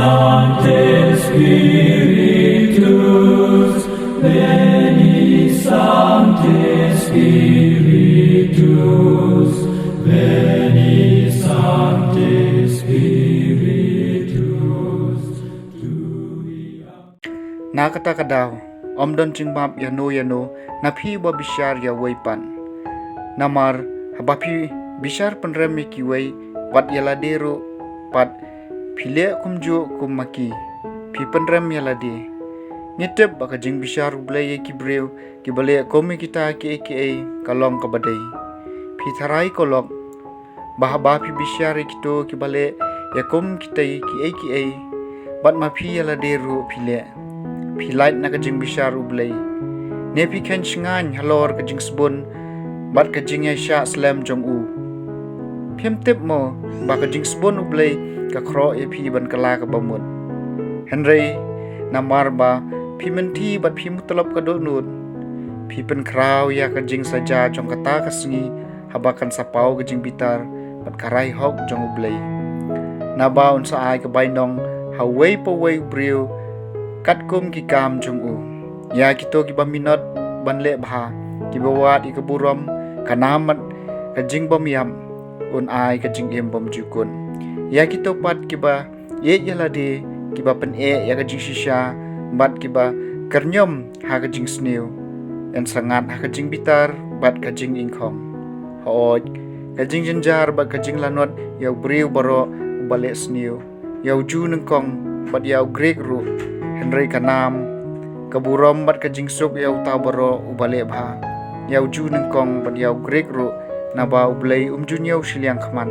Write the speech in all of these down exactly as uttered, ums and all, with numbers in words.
Sancte Spiritus, veni, Sancte Spiritus, veni, Sancte Spiritus. Na kata ka daw, ym don jingmap ïano ïano na phi ba bishar ïa uwei pat. Namar haba phi bishar pynrem ïa kiwei, wat ïa lade ruh pat phi leh kumjuh kum ma ki, phi pynrem ïa lade. Ngi tip ba ka jingbishar U Blei ïa ki briew kiba leh kum ïa kita kiei kiei ka long kaba dei. Phi tharai ko lok ba haba phi bishar ïa kito kiba leh ïa kum kita kiei kiei, bad ma phi ïa lade ruh phi leh, phi lait na ka jingbishar U Blei? Ne phi kheiñ shngaiñ halor ka jingsbun bad ka jingïaishah slem jong u? Phim tip mo ba ka jingsbun U Blei ka khroh ïa phi ban kylla kaba mut? Hynrei namar ba phi mynthi bad phi mutlop ka dohnud, phi pynkhraw ïa ka jingsaja jong kata ka sngi, haba kan sa paw ka jingbitar bad ka rai hok jong U Blei. Naba un sa ai ka bainong ha uwei pa uwei u briew katkum ki kam jong u. Ïa kito kiba minot ban leh bha, kiba wad ïa ka burom, ka nam bad ka jingbymïap, un ai ka jingim bymjukut. Ïa kito pat kiba ïeit ïa lade, kiba pyneh ïa ka jingshisha bad kiba kyrñiom ha ka jingsniew, yn sa ngat ha ka jingbitar bad ka jingïngkhong. Hooid, ka jingjynjar bad ka jinglanot ïa u briew baroh uba leh sniew, ïa u Jiw nyngkong bad ïa u Grik ruh. Hynrei ka nam, ka burom bad ka jingsuk ïa uta baroh uba leh bha, ïa u Jiw nyngkong bad ïa u Grik ruh, naba U Blei um ju ñiew shiliang khmat.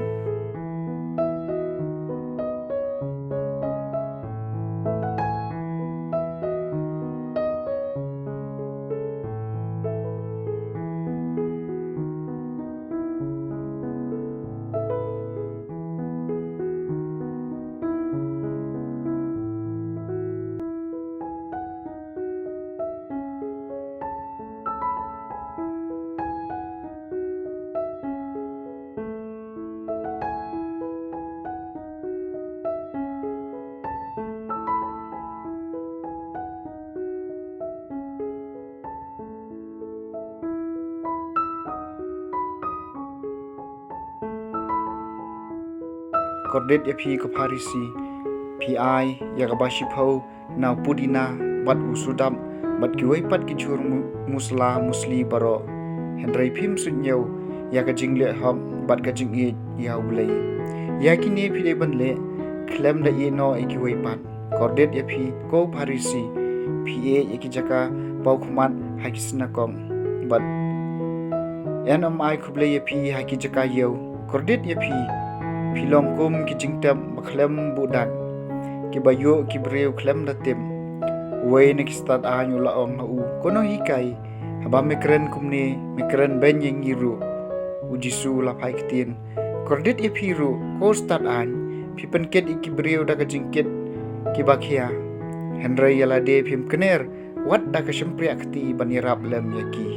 Kordit ïa phi ko Pharisi, phi ai ïa kaba shiphew na u pudina bad u sudap bad kiwei pat ki jhur mu-, musla musli baroh, hynrei phim suidñiew ïa ka jingleh hok bad ka jingïeit ïa U Blei. Ïa kine phi dei ban leh khlem da ïehnoh ïa kiwei pat. Kordit ïa phi ko Pharisi, phi ïeit ïa ki jaka paw khmat ha ki synagog bad yn ym ai khublei ïa phi ha ki jaka ïew. Kordit ïa phi, phi long kum ki jingtep ba khlem buh dak, kiba ïuh ki briew khlem da tip. Uwei na ki stad aiñ u la ong ha u, Ko Nonghikai, haba me kren kumne, me kren beiñ ïa ngi ruh. U Jisu u la phai ktien, Kordit ïa phi ruh ko stad aiñ, phi pynkit ïa ki briew da ka jingkit kiba khia, hynrei ïa lade phim kner wat da ka shympriahkti ban ïarap lem ïa ki.